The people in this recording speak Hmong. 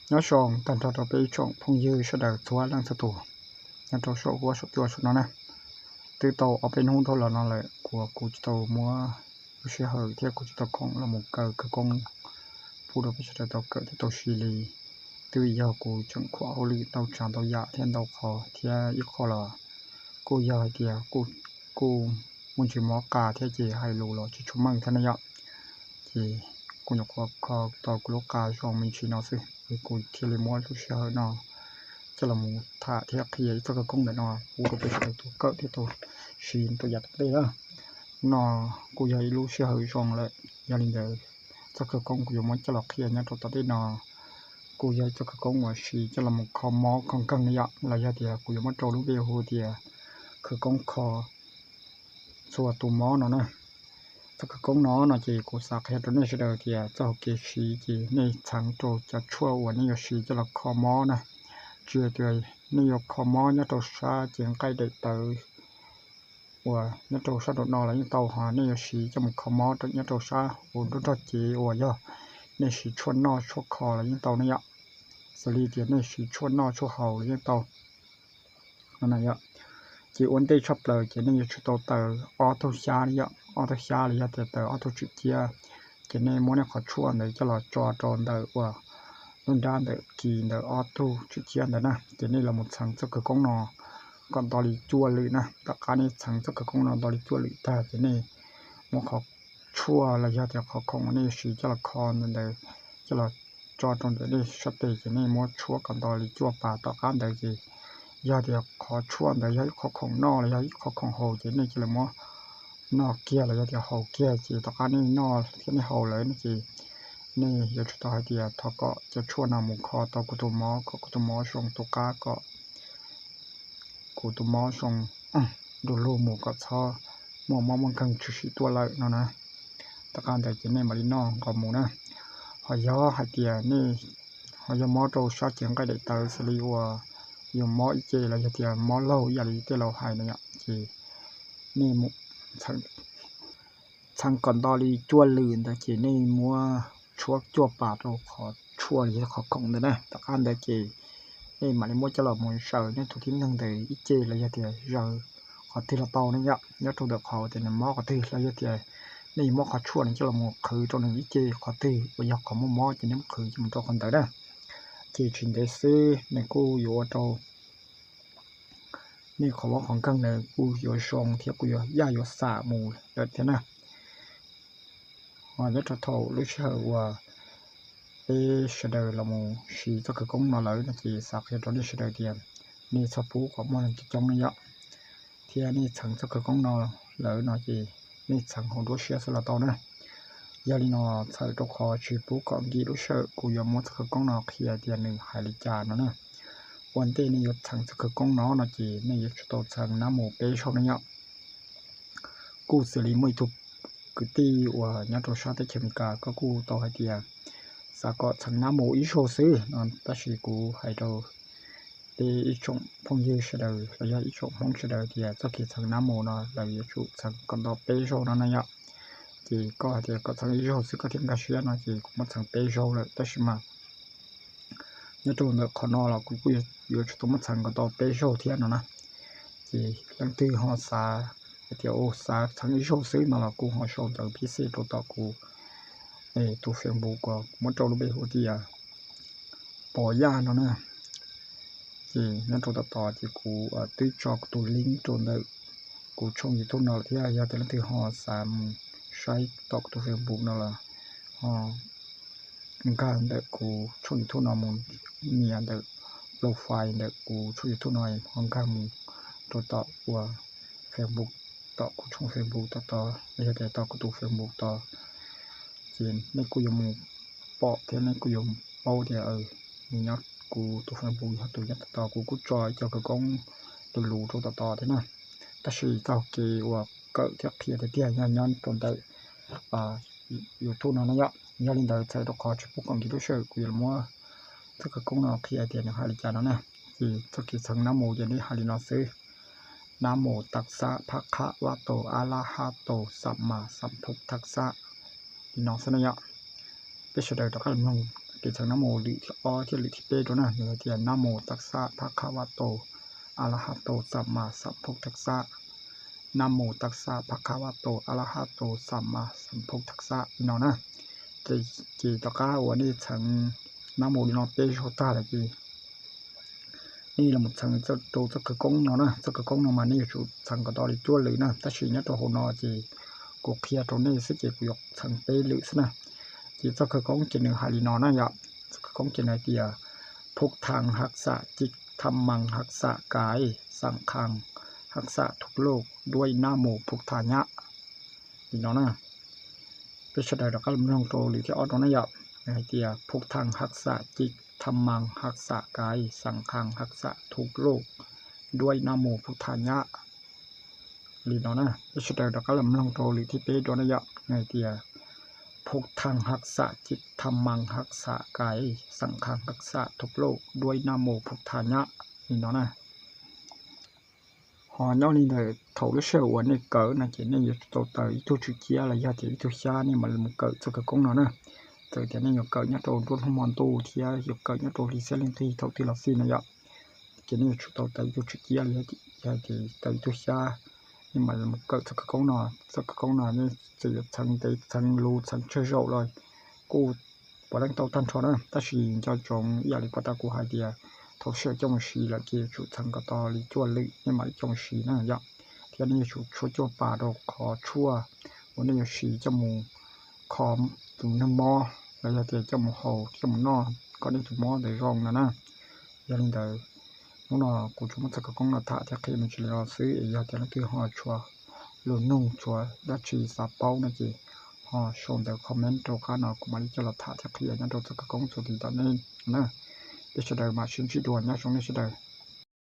Nyob zoo tag nrho rau peb ib tsoom phooj ywg sawv daws txhua leej txhua tus nyob rau saum huab saum cua saum no na. Twb tau ob peb hnub dhau los no lawm uas kuv tsis tau muab lub sij hawm thiab kuv tsis tau khoom los mus kaw khawv koob pub rau peb sawv daws tau kawm thiab tau siv li. Twb vim yog kuv tseem khuam hauj lwm ntau tsav ntau yam thiab ntau qhov thiab ib qho los kuj yog hais tias kuj muaj ntsis mob qa thiab ces hais lus los tsis tshua meej thiab na yom. Ces kuv nyuam qhuav kho tau kuv lub qa zoo me ntsis no xwb, kuv thiaj li muab lub sij hawm no coj los mus tham thiab qhia ib txoj khawv koob ntawm no pub rau peb sawv daws tau kawm thiab tau siv rau yav tom ntej na. No kuj yog ib lub sij hawm zoo lawm, yog li ntawd txoj khawv koob kuv yuav muab coj los qhia nyob rau tom ntej no kuj yog ib txoj khawv koob uas siv coj los mus kho mob kho nkeeg na yom, los yog tias kuv yuav muab rau lub npe hu tias khawv koob kho txhua tus mob no na. Txoj khawv koob no no ces kuv xav qhia rau nej sawv daws tias txoj hauv kev siv ces nej txheev rau cov tshuaj uas nej yuav siv coj los kho mob na. Tsis hais tias nej yuav kho mob nyob rau sab cev nqaij daim tawv uas nyob rau sab nraum no los yeej tau, ho nej yuav siv coj mus kho mob rau nyob rau sab uas nruab nrog cev uas yog nej siv tshuaj noj tshuaj kho los yeej tau ne yom. Xws li tias nej siv tshuaj noj tshuaj haus los yeej tau. Ces ua ntej tshaj plaws ces nej yuav tsum tau taws ob tug xyab yom, ob tug xyab los yog tias taws ob tug tswm ciab. Ces nej muab nej qhov tshuaj ntawd coj los tso rau ntawm uas lub nrab ntawm kis ntawm ob tug tswm ciab ntawd na, ces nej los mus txheev txoj khawv koob no kom nto li cuaj lwm na. Tom qab nej txheev txoj khawv koob no nto li cuaj lwm tag ces nej muab qhov tshuaj los yog tias qhov khoom uas nej yuav siv coj los kho ntawd coj los tso rau ntawm nej sab tes ces nej muab tshuab kom nto li cuaj pas. Tom qab ntawd ces yog tias qhov tshuaj ntawd yog ib qhov khoom noj los yog ib qhov khoom haus ces nej cia li muab noj kiag los yog tias haus kiag. Ces tom qab nej noj thiab nej haus lawm no ces nej yuav tsum tau hais tias thov kom cov tshuaj no mus kho tau kuv tus mob, kom kuv tus mob zoo tu qab, kom kuv tus mob zoo du lug mus, kom txhob muaj mob muaj nkeeg tshwm sim tuaj lawm no na. Tom qab ntawd ces nej mam li noj nqos mus na. Ho yog hais tias nej ho yog mob rau sab cev nqaij daim tawv xws li uas yus mob ib ce los yog tias mob laug ib yam li tej laus hais na yom, ces nej txheev kom nto li cuaj lwm ntawd ces nej muab tshuab cuaj pas rau qhov tshuaj los yog qhov khoom ntawd na. Tom qab ntawd ces nej mam li muab coj los mus zaws nej tus tib neeg ntawd ib ce los yog tias zaws qhov twg los tau ne yom, nyob rau ntawm qhov tias nws mob qhov twg los yog tias nej yuav muab qhov tshuaj nws coj los mus qhwv rau nws ib ce qhov twg uas yog qhov muaj mob ces nej muab qhwv coj mus rau qhov ntawd na. Ces tsis ntev xwb nws kuj yuav ua rau nej qhov mob qhov nkeeg nws kuj yuav zoo thiab kuj yuav yaj yuav xam mus lawm thiab na. Ho nyob rau thaum lub sij hawm uas peb sawv daws los mus siv txoj khawv koob no lawm no ces xav qhia rau nej sawv daws tias nej txhob pub kom muaj neeg coob coob ne yom, thiab nej txheev txoj khawv koob no lawm no ces nej txheev hauv nruab siab xwb los tau na. Yog li no txhawm rau qhov tsis pub kom nkim lub sij hawm kuv yuav muab txoj khawv koob no qhia tias nws hais li cas no na. Ua ntej nej yuav txheev txoj khawv koob no no ces nej yuav tsum tau txheev nab mus peb zaug ne yom. Kuj xws li muaj ib tug kwv tij uas nyob rau sab teb chaws Amelikas koj kuj tau hais tias xav kom txheev nab mus ib zaug xwb no, tab sis kuv hais rau peb ib tsoom phooj ywg sawv daws los yog ib tsoom Hmoob sawv daws tias txoj kev txheev nab mus no lawv yuav tsum txheev kom nto peb zaug no na yom. Ces koj hais tias kom txheev ib zaug xwb koj thiaj nkag siab no ces kuv muab txheev peb zaug lawm, tab sis mas nyob rau ntawm qhov no los kuv kuj yuav tsum tau muab txheev kom tau peb zaug thiab no na. Ces leej twg ho xav hais tias xav txheev ib zaug xwb no los kuj ho sau ntawv pib xij rau tom kuv tus Facebook uas kuv muab rau lub npe hu tias Pov Yaj no na. Ces nyob rau tom tod ces kuv twb tso kuv tus link rau ntawm kuv tshooj YouTube no lawm thiab, yog tias leej twg ho xav mus saib tom kuv tus Facebook no los ho nkag ntawm kuv tshooj YouTube no mus, nias ntawm profile ntawm kuv tshooj YouTube no ho nkag mus rau tom uas Facebook, tom kuv tshooj Facebook tom tod los yog tias tom kuv tus Facebook tod, ces nej kuj yuav mus pom thiab nej kuj yuav paub tias nws nyob kuv tus Facebook yog tus nyob tom tod. Kuv kuj tso ib co khawv koob lus lus rau tom tod thiab na, tab sis txoj hau kev uas kawm thiab qhia tiag tiag yog nyob rau ntawm YouTube no na yom. Yog li ntawd txhawm rau qhov tsis pub kom nkim lub sij hawm kuv yuav los muab txoj khawv koob no qhia tias nws hais li cas no na. Ces txoj kev txheev nab mus ces nej hais li no xwb: Nab mus tam xab phab qhab vaj taus ab lab hab taus xam mas xam phoom tam xab. Li no xwb na yom. Peb sawv daws rov qab los mloog Ces txheev nab mus lwm thib ob thiab lwm thib peb rau na, nws hais tias nab mus tab xab phab kha vaj taus a la ha taus xam mas xam phooj thaj xab, nab mus tab xab phab kha vaj taus a la ha taus xam mas xam phooj thaj xab li no na. Ces tom qab uas nej txheev nab mus li no peb zaug tag lawm ces nej los txheev rau txoj khawv koob no na. Txoj khawv koob no mas nej yuav tsum txheev kom tau li cuaj lwm na, tab sis nyob rau hauv no ces kuv qhia rau nej xwb ces kuv yuav txheev peb lwm xwb na. Ces txoj khawv koob ces nws hais li no na yom. Txoj khawv koob ces nws hais tias phuv thas haj xam cik, tham mas haj xam kais, xam khas haj xam thug loj, duab nab mus phuv thas nyab li no na. Peb sawv daws rov qab los mloog rau lwm thib ob rau na yom. Nws hais tias phuv thas haj xam cik, tham mas haj xam kais, xam khas haj xam thug loj, duab nab mus phuv thas nyab li no na. Peb sawv daws rov qab los mloog rau lwm thib peb rau na yom. Nws hais tias phuv thas haj xam cik, tham mas haj xam kais, xam khas haj xam thug loj, duab nab mus phuv thas nyab li no na. Ho nyob li ntawm thaum lub sij hawm uas nej kawm no ces nej yuav tsum tau taws ib tug tswm ciab los yog tias ib tug xyab nej mam li mus kawm txoj khawv koob no na. Txawm tias nej yuav kawm nyob rau nruab hnub hmo ntuj thiab yuav kawm nyob rau hli xiab leej twg thaum twg los xij no yom, ces nej yuav tsum tau taws ib tug tswm ciab los yog tias taws ib tug xyab, nej mam li mus kawm txoj khawv koob no. Txoj khawv koob no nej txawm yuav txheev ntev txheev luv txheev tsawg zaum los kuj puav leej tau tag nrho na, tab sis nco ntsoov ib yam li puag ta kuv hais tias thaum sij hawm coj mus siv lawm ces yuav tsum txheev kom tau li cuaj lwm nej mam li coj mus siv na yom. Thiab nej yuav tsum tshuab cuaj pas rau qhov tshuaj uas nej yuav siv coj mus kho tus neeg mob los yog tias coj mus haus coj mus noj kom nej tus mob ntawd zoo no na. Yog li ntawd, hnub no kuv tsuas muab txoj khawv koob no tham thiab qhia me ntsis li no xwb es yog tias leej twg ho tshuav lus nug tshuav dab tsi xav paub no ces ho sau ntawv comment rau qab no kuv mam li coj los tham thiab qhia nyob rau txoj khawv koob txuas ntxiv tom ntej na. Peb sawv daws mam sib ntsib dua, nyob zoo nej sawv daws.